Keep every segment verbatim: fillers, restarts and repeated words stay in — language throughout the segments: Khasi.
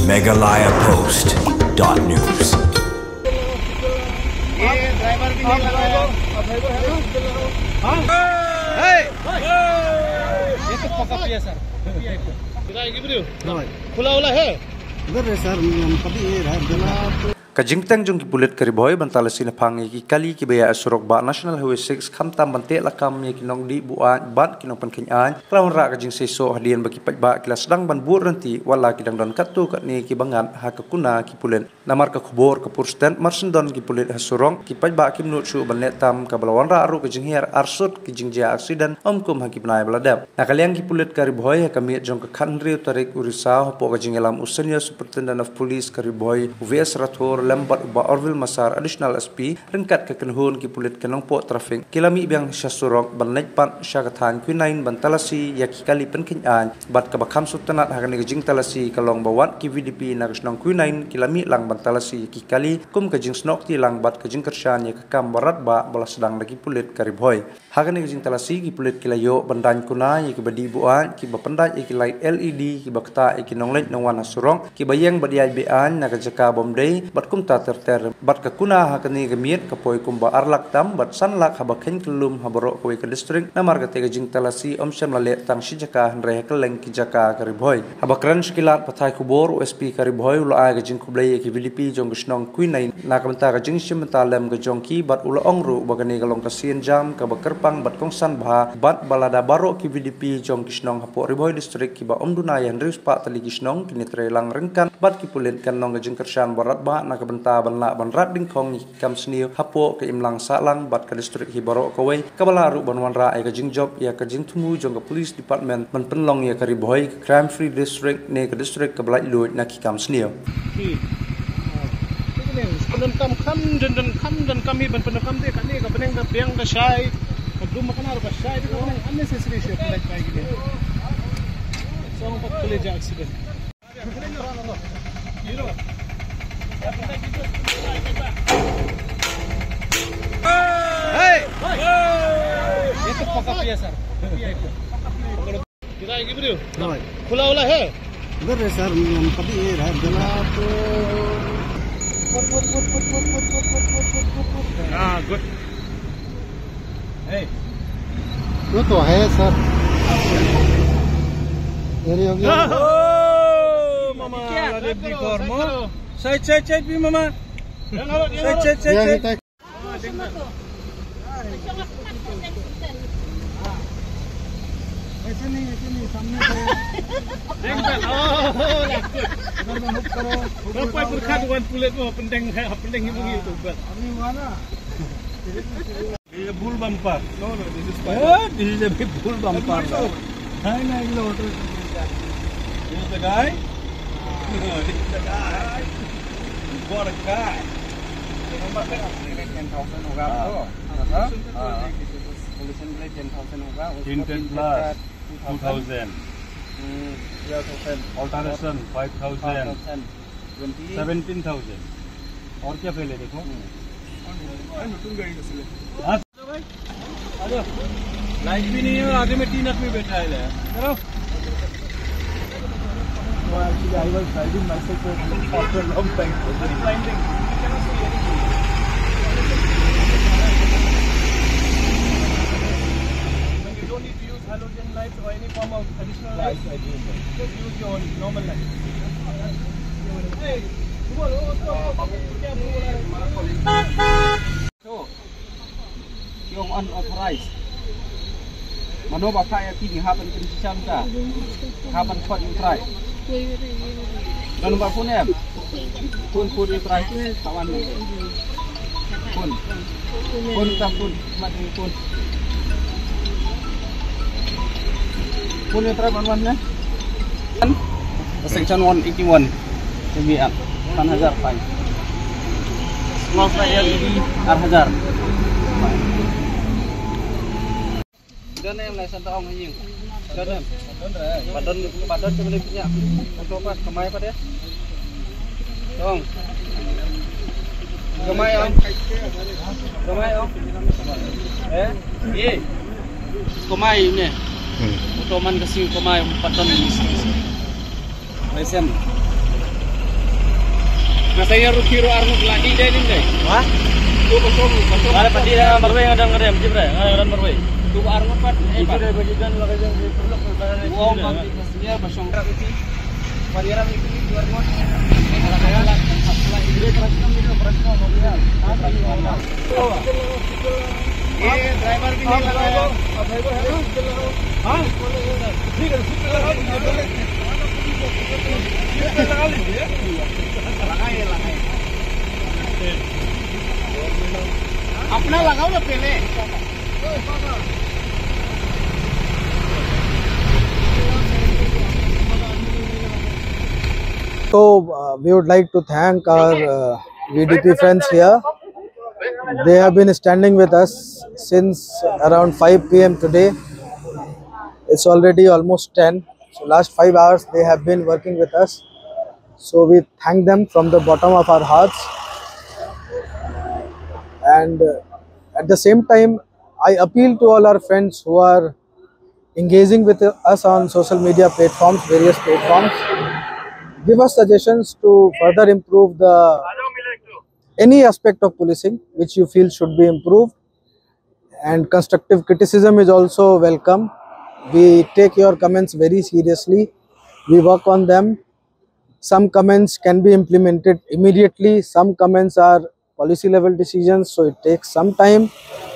Meghalaya Post dot news. खुला वाला है? इधर है सर, हम पति ये रहा, बिना तो Ka jingteng jong ki pulit ka Ri Bhoi ban talasi naphang ïa ki kali kiba ïaid surok bah National Highway six, khamtam ban teh lakam ïa ki nongdih buaid bad ki nongpynkheiñ aiñ, ka la wanrah ka jingseisoh hadien ba ki paidbah ki la sdang ban bud rynti, wat la ki dang don katto katne kiba ngat ha ka kuna ki pulit. Namar ka khubor ka pur stet, mar shen don ki pulit ha surok, ki paidbah kim nud shuh ban leh tam, kaba la wanrah ruh ka jinghiar arsut ki jingjia aksiden, ym kum ha ki bnai ba la dep. Na ka liang ki pulit ka Ri Bhoi, ha ka miet jong ka khathynriew tarik u Risaw, hapoh ka jingïalam u Senior Superintendent of Police ka Ri Bhoi, u V S Rathore, lem bad u Bah Orville Massar, Additional S P, ryngkat ka kynhun ki pulit ka Nongpoh Traffic, ki la mih biang sha surok ban leit pat sha ka thaiñ Quinine ban talasi ïa ki kali pynkheiñ aiñ, bad kaba kham sngewtynnat ha kane ka jingtalasi ka long ba wat ki V D P na ka shnong Quinine ki la mih lang ban talasi ïa ki kali, kum ka jingsnoh kti lang bad ka jingkyrshan ïa ka kam ba radbah ba la sdang da ki pulit ka Ri Bhoi. Ha kane ka jingtalasi ki pulit ki la ïoh ban daiñ kuna ïa kiba dih buaid, kiba pyndait ïa ki light L E D, kiba ktah ïa ki nongleit nongwan ha surok, kiba ïeng bad ïaid be-aiñ na ka jaka bym dei, bad kumta ter ter. Bad ka kuna ha kane ka miet ka poi kumba ar lak tam bad san lak haba kheiñ kyllum ha baroh kawei ka district, namar kata ka jingtalasi ym shym la leh tang shi jaka hynrei ha kylleng ki jaka ka Ri Bhoi. Haba kren sha ki lad pathai khubor, u S P ka Ri Bhoi u la ai ka jingkhublei ïa ki V D P jong ka shnong Quinine na ka bynta ka jingshim bynta lem ka jong ki, bad u la ong ruh ba kane ka long ka sien jam kaba kyrpang bad kongsan bha, bad ba lada baroh ki V D P jong ki shnong hapoh Ri Bhoi District kiba ym duna ïa hynriew spah tylli ki shnong kin ïatrei lang ryngkat bad ki pulit, kan long ka jingkyrshan ba radbah na ka bynta ban lah ban rat dyngkhong ïa ki kam sniew hapoh ka imlang sahlang bad ka district hi baroh kawei, kaba lah ruh ban wanrah ïa ka jingjop ïa ka jingthmu jong ka police department ban pynlong ïa ka Ri Bhoi ka crime free district ne ka district kaba laitluid na ki kam sniew. Pyndonkam kham, don, don kham, don kham hi ban pyndonkam te, kane ka bneng ka biang ka shai, ka dum ka nar ka shai, ka bneng unnecessary sha pynlait kai ki. Song pat kole ja accident. Hey! ये तो पका पिया सर। किधर है, किधर है? हाँ भाई। खुला वाला है? इधर है सर, हम पति ये रहा, जला तो। हाँ, गुड। Hey. वो तो है सर। ये रही होगी। Oh, मामा, क्या? Side, side, side भी मामा। Side, side, side, side. ऐसे नहीं, ऐसे नहीं, सामने से। इधर में move करो। Wan pulit mo, pendeng, pendeng ibu gitu, Bang. अभी हुआ ना? This is a bull bumper. No, no, this is fine. Oh, this is a big bull bumper. This is the guy. This is the guy. What a guy. Ten thousand होगा आपको। हाँ। Pollution के लिए ten thousand होगा, उसको Tinted plus two thousand। Two thousand। हम्म, twelve thousand। Alteration five thousand। Five thousand। Twenty। Seventeen thousand। और क्या पहले देखो। हम्म। हाँ। लाइट भी नहीं है और आगे में तीन आदमी बैठा है, ले। चलो। Actually, I was driving myself for a long time. What is blinding? You cannot see anything. You don't need to use halogen lights or any form of additional lights. Just use your normal light. Hey, वो, वो, उसको, क्या बोल रहा है? Ki ong unauthorized. Mano ba kha ïa ki, ki hap ban pynshisha mynta. Hap ban khot ïa u trai. Don ba phone em? Phone, phone ïa u trai. Ka wan. Phone. Phone ta phone. Mat ïa phone. Phone ïa u trai ban wan ne? Section one eighty-one. Kami ah, san hajar fine. Small fry L E D, ar hajar. Don em lai san ta ong ïing. Don em. Ba don, ba don te boleh punya. Untuk apa? Kamai apa dia? Dong. Kamai ong. Kamai ong. Eh? Ye. Kamai ne. Hmm. Utoman kasi kamai empat ton. Lai sem. Katanya rugi ro arngut lagi deh ini deh. Hah? Tu kosong, kosong. Ada pati dah marwei, ada ngadem jip deh, ada ngadem marwei. Tu arngut pat, eh, pat. Itu deh bagi dan lagi yang diperlukan. Wow, mati kasnya basong rak itu. Pariaran itu di luar rumah. Ini perasaan, ini perasaan, ini perasaan. ये ड्राइवर भी नहीं लगा है। हाँ? ठीक है, सीट पे लगा लीजिए, पहले। सीट पे लगा लीजिए। लगाइए, लगाइए। अपना लगाओ ना पहले। So, uh, we would like to thank our uh, V D P friends here. They have been standing with us since around five p m today. It's already almost ten. So, last five hours they have been working with us. So, we thank them from the bottom of our hearts. And uh, at the same time, I appeal to all our friends who are engaging with us on social media platforms, various platforms. Give us suggestions to further improve the any aspect of policing which you feel should be improved. And constructive criticism is also welcome. We take your comments very seriously. We work on them. Some comments can be implemented immediately. Some comments are policy level decisions, so it takes some time.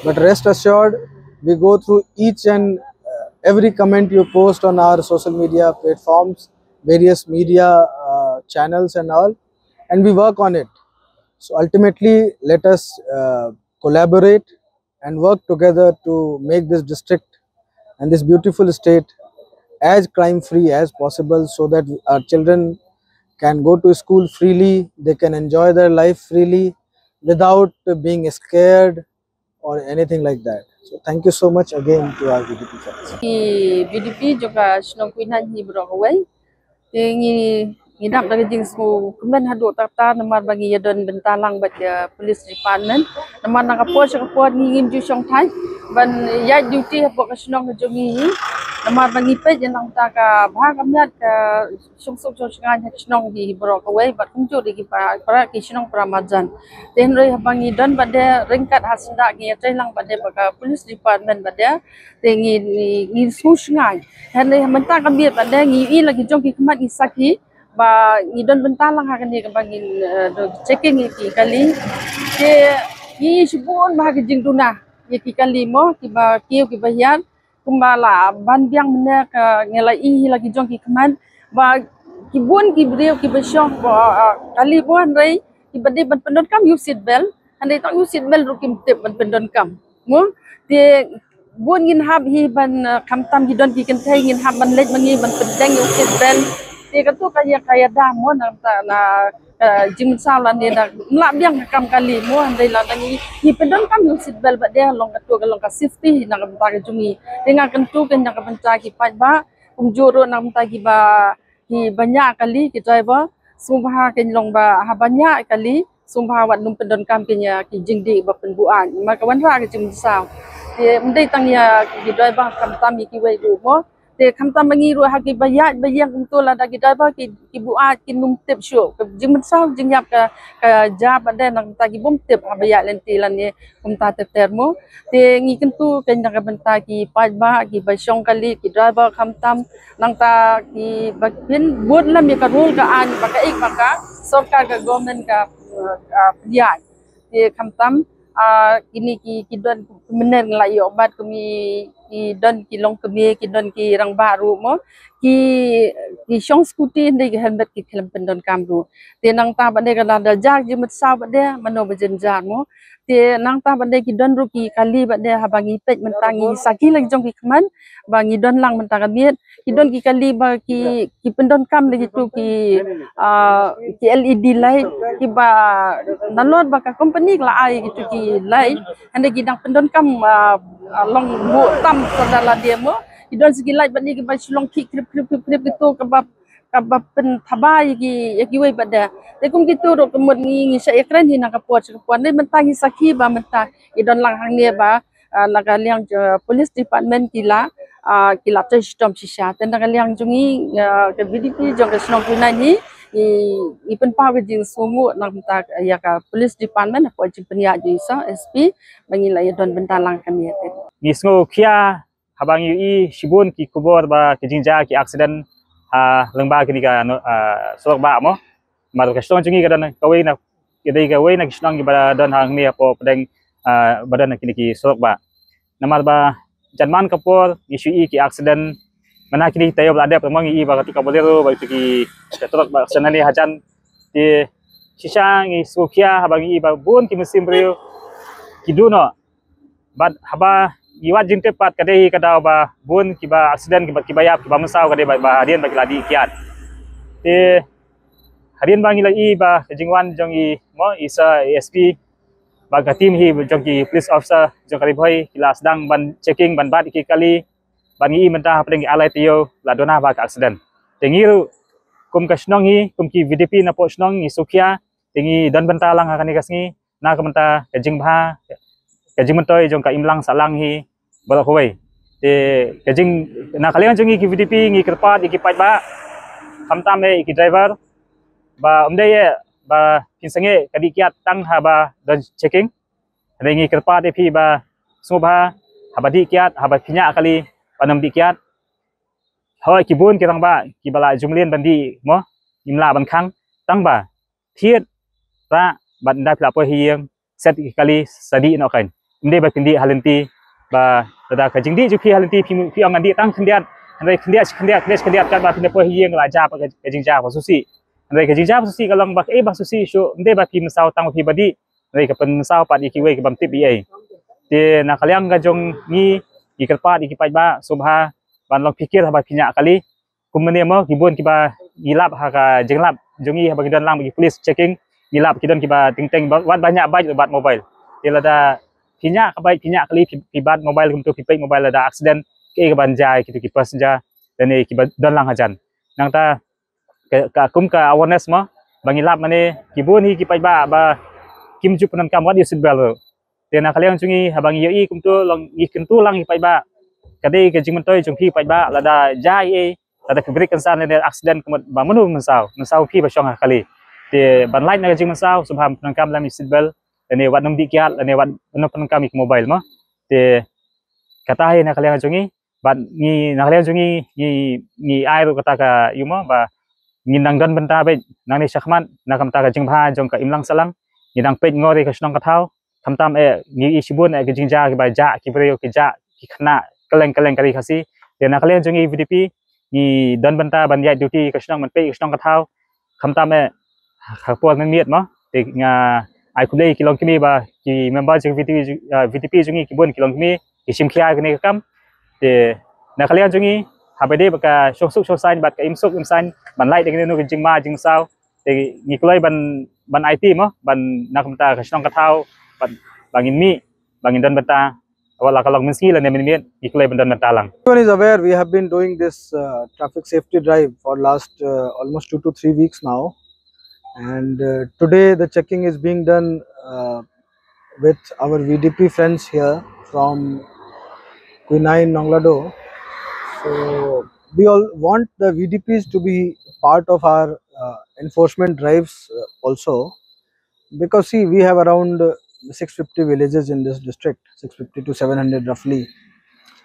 But rest assured, we go through each and uh, every comment you post on our social media platforms, various media uh, channels, and all, and we work on it. So ultimately, let us uh, collaborate and work together to make this district and this beautiful state as crime free as possible, so that our children can go to school freely, they can enjoy their life freely without being scared or anything like that. So thank you so much again to our V D P friends. Ki V D P jong ka shnong Khuinaiñ hi baroh kawei. Te ngi ngi dap da ka jingsngewkmen haduh katta namar ba ngi ïa don bynta lang bad ka police department. Namar na ka por sha ka por ngi ngim ju shong thait ban ïaid duty hapoh ka shnong ka jong ngi hi. Namar ba ngi peit ïa nangta ka bha ka miat ka shongsuk shongshngaiñ ha ka shnong hi baroh kawei bad kumjuh ïa ki para, para ki shnong para marjan. Te hynrei haba ngi don bad de ryngkat ha syndah ngi ïatrei lang bad de bad ka police department bad de. Te ngi ngi, ngi sngewshngaiñ. Hynrei mynta ka miet bad de ngi ïohi la ki jong ki khmat ngi sakhi ba ngi don bynta lang ha kane kaba ngin, eh, don checking ïa ki kali. Te ngi shibun ba ha ka jingduna ïa ki kali mo kiba kiew kiba hiar. Kumba la ban biang mynne ka ngi la ïohi la ki jong ki khmat ba ki bun ki briew kiba shong ba, ah, kali mo hynrei kiba dei ban pyndonkam ïa u seat belt. Hynrei tang ïa u seat belt ruh kim tip ban pyndonkam. Mo te bun ngin hap hi ban, ah, khamtam ki don ki kynthei ngin hap ban leit ma ngi ban pyndeng ïa u seat belt. Te kato ka ïa ka ïada mo na ka, na ka jingmynsaw lane na mla biang ka kam kali mo hynrei lada ngi ngi pyndonkam ïa u seat belt bad de long kato ka long ka safety na ka bynta ka jong ngi. Te nga kyntu ka na ka bynta ki paidbah kumjuh ruh na ka bynta kiba ki baniah kali ki driver. Sngewbha kin long ba ha baniah kali sngewbha wat nym pyndonkam kin ïa ki jingdih ba pynbuaid namar ka wanrah ka jingmynsaw. Te ym dei tang ïa ki driver khamtam ïa kiwei ruh mo. Te khamtam ba ngi ruh ha kiba ïaid ba ïeng kumto lada ki driver ki ki buaid kin nym tip shuh ka jingmynsaw jingïap ka ka jia bad de na ka bynta ki bym tip haba ïaid lynti lane kumta ter ter mo. Te ngi kyntu kin na ka bynta ki paidbah kiba shong kali ki driver khamtam nangta kiba pynbud lem ïa ka rule ka aiñ ba ka ik ba ka sorkar ka government ka, eh, ka pynïaid. Te khamtam, ah, kine ki ki don mynne nga la ïoh bat kmie ki don ki longkmie ki don ki rangbah ruh mo. Ki ki shong scooty hynrei ki helmet ki khlem pyndonkam ruh. Te nangta bad de ka la da jia jingmynsaw bad de mano ba jynjar mo. Te nangta bad de ki don ruh ki kali bad de haba ngi peit mynta ngi sakhi la ki jong ki khmat ba ngi don lang mynta ka miet. Ki don ki kali ba ki ki pyndonkam da kitu ki, ah, ki L E D light kiba nalor ba ka company ka la ai kitu ki light hynrei ki dang pyndonkam, ah, ah, long buh tam sawdong la dei mo. Ki don sa ki light bad de kiba shu long khih krip krip krip krip kitu kaba kaba pynthaba ïa ki ïa kiwei bad de. Te kum kitu ruh ka mut ngi ngi shah ïakren hi na ka por sha ka por hynrei mynta ngi sakhi ba mynta ngi don lang hangne ba ah, na ka liang jong police department ki la, ah, ki la trei shitom shisha. Te na ka liang jong ngi, ah, ka V D P jong ka shnong Khuinaiñ hi, Ngi, ngi pynpaw ka jingsngew nang mynta ïa ka police department hapoh jingpynïaid jong i Sir S P ba ngin lah ïa don bynta lang kane. Ngi sngew khia haba ngi ïohi shibun ki khubor ba ki jingjia ki accident ha lyngba kane ka, ah, surok bah mo. Namar ka shnong jong ngi ka don kawei na, ka dei kawei na ki shnong kiba don hangne hapoh pdeng, ah, ba don kine ki surok bah. Namar ba jan man ka por ngi shu ïohi ki accident, mynta kine ki taïew ba la dep mo ngi ïohi ba katu ka Bolero ba katu ki surok bah accident ne hajan. Te shisha ngi sngew khia haba ngi ïohi ba bun ki mynsiem briew ki duh noh. Bad haba ngi wad jingtip pat ka dei ka daw ba bun kiba accident, kiba, kiba ïap, kiba mynsaw ka dei ba, ba hadien ba ki la dih kiad. Te hadien ba ngi la ïohi ba ka jingwan jong i mo i Sir S P bad ka team hi jong ki police officer jong ka Ri Bhoi ki la sdang ban checking, ban bat ki kali, bad ngi ïohi mynta hapdeng ki ar lai taïew la duna ba ka accident. Te ngi ruh kum ka shnong hi, kum ki V D P napoh shnong ngi sngewkhia, te ngi don bynta lang ha kane ka sngi na ka bynta ka jingbha, ka jingmyntoi jong ka imlang sahlang hi baroh kawei. Te ka jing, na ka liang jong ngi ki V D P ngi kyrpad ïa ki paidbah, khamtam eh ïa ki driver, ba ym dei eh ba kin sangeh ka dih kiad tang haba don checking. Hynrei ngi kyrpad ïa phi ba sngewbha haba dih kiad, haba pynïaid kali, ba nym dih kiad. Hooid ki bun ki rangbah kiba la jumlien ban dih mo, ngim lah ban khang, tang ba thied rah bad ynda phi la poi ha ïing, set ki kali sa dih noh kan. Ym dei ba phin dih ha lynti, ba lada ka jingdih jong phi ha lynti phi, phi ong ngan dih tang khyndiat, hynrei khyndiat shi khyndiat, khyndiat shi khyndiat, katba phin da poi ha ïing la jia pat ka, ka jingjia ba sngewsih. Hynrei ka jingjia ba sngewsih ka long ba kaei ba sngewsih shuh, ym dei ba phi mynsaw tang ba phi ba dih, hynrei ka pynmynsaw pat ïa kiwei ki bym tip ei ei. Te na ka liang ka jong ngi, ngi kyrpad ïa ki paidbah sngewbha ban long phikir haba pynïaid kali. Kum mynne mo ki bun kiba ngi lap ha ka jinglap jong ngi haba ngi don lang bad ki police checking, ngi lap ki don kiba teng teng ba, wat ba ñiah bike ruh bat mobile. Te lada pynïaid ka bike, pynïaid kali, phi, phi bat mobile kumtu, phi peit mobile, lada accident, kaei kaban jia ïa kitu ki passenger lane kiba don lang hajan. Nangta ka, ka kum ka awareness mo ba ngi lap mynne, ki bun hi ki paidbah ba kim ju pyndonkam wat ïa seat belt ruh. Te na ka liang jong ngi haba ngi ïohi kumtu, long ngi kyntu lang ïa ki paidbah. Ka dei ka jingmyntoi jong phi paidbah, lada jia ei ei, lada phi brake kynsan lane accident ka mut ba mano mynsaw, mynsaw phi ba shong ha kali. Te ban lait na ka jingmynsaw sngewbha pyndonkam lem ïa seat belt, lane wat nym dih kiad, lane wat nym pyndonkam ïa ki mobile mo. Te kata hi na ka liang jong ngi, bad ngi na ka liang jong ngi, ngi, ngi ai ruh kata ka ïa mo ba ngin nang don bynta beit nangne shakhmat na ka bynta ka jingbha jong ka imlang sahlang. Ngin nang peit ngor ïa ka shnong ka thaw, khamtam eh ngi ïohi shibun eh ki jingjia kiba jah ki briew, ki jah ki khynnah kylleng kylleng ka ri Khasi. Te na ka liang jong ngi V D P ngi don bynta ban ïaid duty ka shnong, ban peit ka shnong ka thaw. Khamtam eh ha ka por mynmiet mo. Te nga ai khublei ki longkmie ba ki member jong VDP, ah, VDP jong ngi ki bun ki longkmie ki shim khia kane ka kam. Te na ka liang jong ngi, haba dei ba ka shongsuk shongsaiñ bad ka imsuk imsaiñ ban lait da kano kano ka jingma jingsaw, te ngi kloi ban, ban aiti mo, ban na ka bynta ka shnong ka thaw, ban, ba ngin mih, ba ngin don bynta, wat la ka long mynsngi lane mynmiet, ngi kloi ban don bynta lang. Everyone is aware, we have been doing this, uh, traffic safety drive for last, uh, almost two to three weeks now. And, uh, today the checking is being done, uh, with our VDP friends here from Quinine Nonglado. So we all want the VDPs to be part of our, uh, enforcement drives, uh, also. Because see, we have around, uh, six fifty villages in this district, six fifty to seven hundred roughly,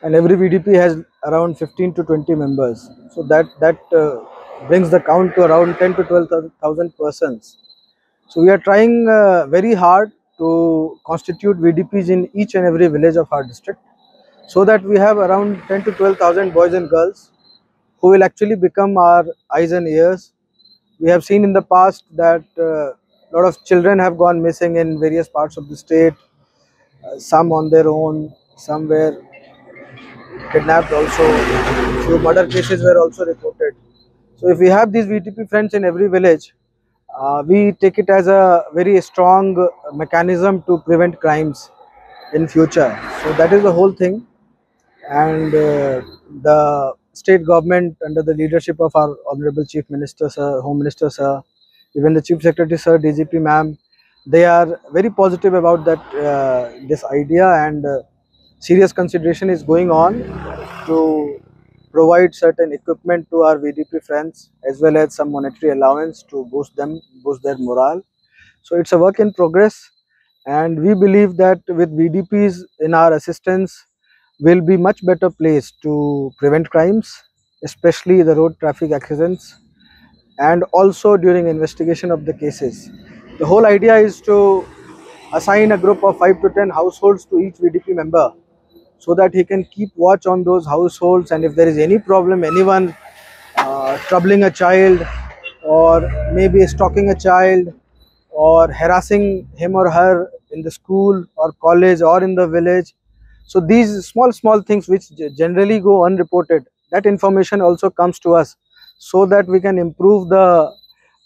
and every VDP has around fifteen to twenty members. So that, that, uh, brings the count to around ten to twelve thousand persons. So we are trying, uh, very hard to constitute VDPs in each and every village of our district, so that we have around ten to twelve thousand boys and girls who will actually become our eyes and ears. We have seen in the past that, uh, a lot of children have gone missing in various parts of the state, uh, some on their own, some were kidnapped also. Few murder cases were also reported. So if we have these VDP friends in every village, uh, we take it as a very strong mechanism to prevent crimes in future. So that is the whole thing. And, uh, the state government under the leadership of our Honorable Chief Minister, sir, Home Minister, sir, even the Chief Secretary, sir, DGP, ma'am, they are very positive about that, uh, this idea, and, uh, serious consideration is going on to provide certain equipment to our V D P friends as well as some monetary allowance to boost them, boost their morale. So it's a work in progress, and we believe that with V D Ps in our assistance, we'll be much better placed to prevent crimes, especially the road traffic accidents, and also during investigation of the cases. The whole idea is to assign a group of five to ten households to each V D P member so that he can keep watch on those households, and if there is any problem, anyone uh, troubling a child or maybe stalking a child or harassing him or her in the school or college or in the village. So these small, small things which ge- generally go unreported, that information also comes to us so that we can improve the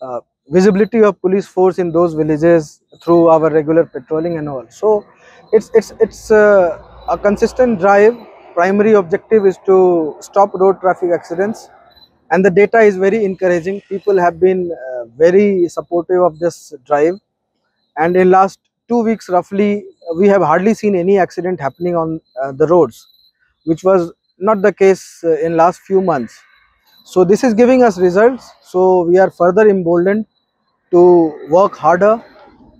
uh, visibility of police force in those villages through our regular patrolling and all. So it's it's it's uh, a consistent drive. Primary objective is to stop road traffic accidents, and the data is very encouraging. People have been uh, very supportive of this drive, and in last two weeks roughly, we have hardly seen any accident happening on uh, the roads, which was not the case uh, in last few months. So this is giving us results. So we are further emboldened to work harder,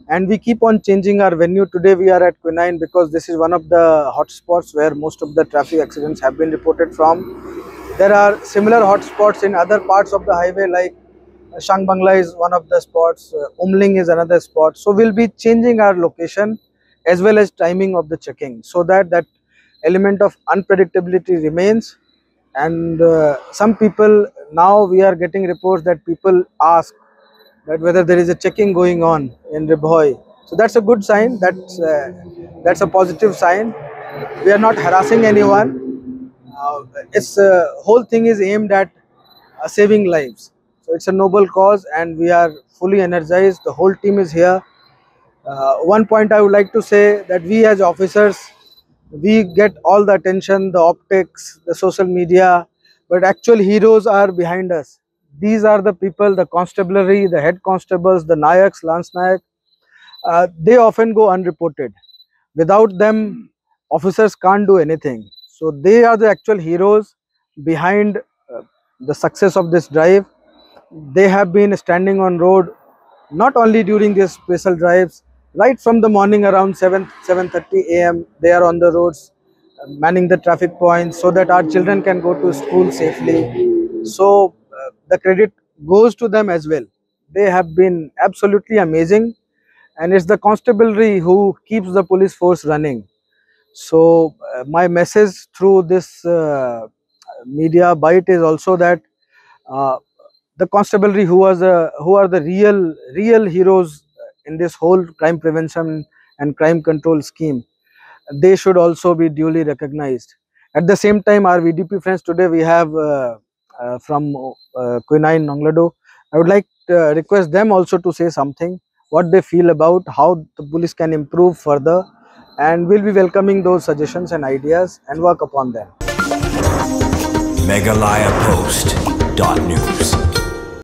and we keep on changing our venue. Today we are at Quinine because this is one of the hotspots where most of the traffic accidents have been reported from. There are similar hotspots in other parts of the highway, like Shangbangla is one of the spots, uh, Umling is another spot. So we'll be changing our location as well as timing of the checking so that that element of unpredictability remains. And uh, some people, now we are getting reports that people ask that whether there is a checking going on in Ri Bhoi. So that's a good sign. That's uh, that's a positive sign. We are not harassing anyone. Uh, it's uh, whole thing is aimed at uh, saving lives. So it's a noble cause, and we are fully energized. The whole team is here. Uh, one point I would like to say that we as officers, we get all the attention, the optics, the social media, but actual heroes are behind us. These are the people, the constabulary, the head constables, the nayaks, lance nayak. Uh, they often go unreported. Without them, officers can't do anything. So they are the actual heroes behind uh, the success of this drive. They have been standing on road not only during these special drives, right from the morning around seven, seven thirty a m, they are on the roads, uh, manning the traffic points so that our children can go to school safely. So uh, the credit goes to them as well. They have been absolutely amazing, and it's the constabulary who keeps the police force running. So uh, my message through this uh, media bite is also that uh, the constabulary, who was a, who are the real real heroes in this whole crime prevention and crime control scheme, they should also be duly recognized. At the same time, our V D P friends, today we have uh, uh, from uh, Quinine Nonglado. I would like uh, request them also to say something, what they feel about how the police can improve further, and we'll be welcoming those suggestions and ideas and work upon them. Meghalaya Post dot news.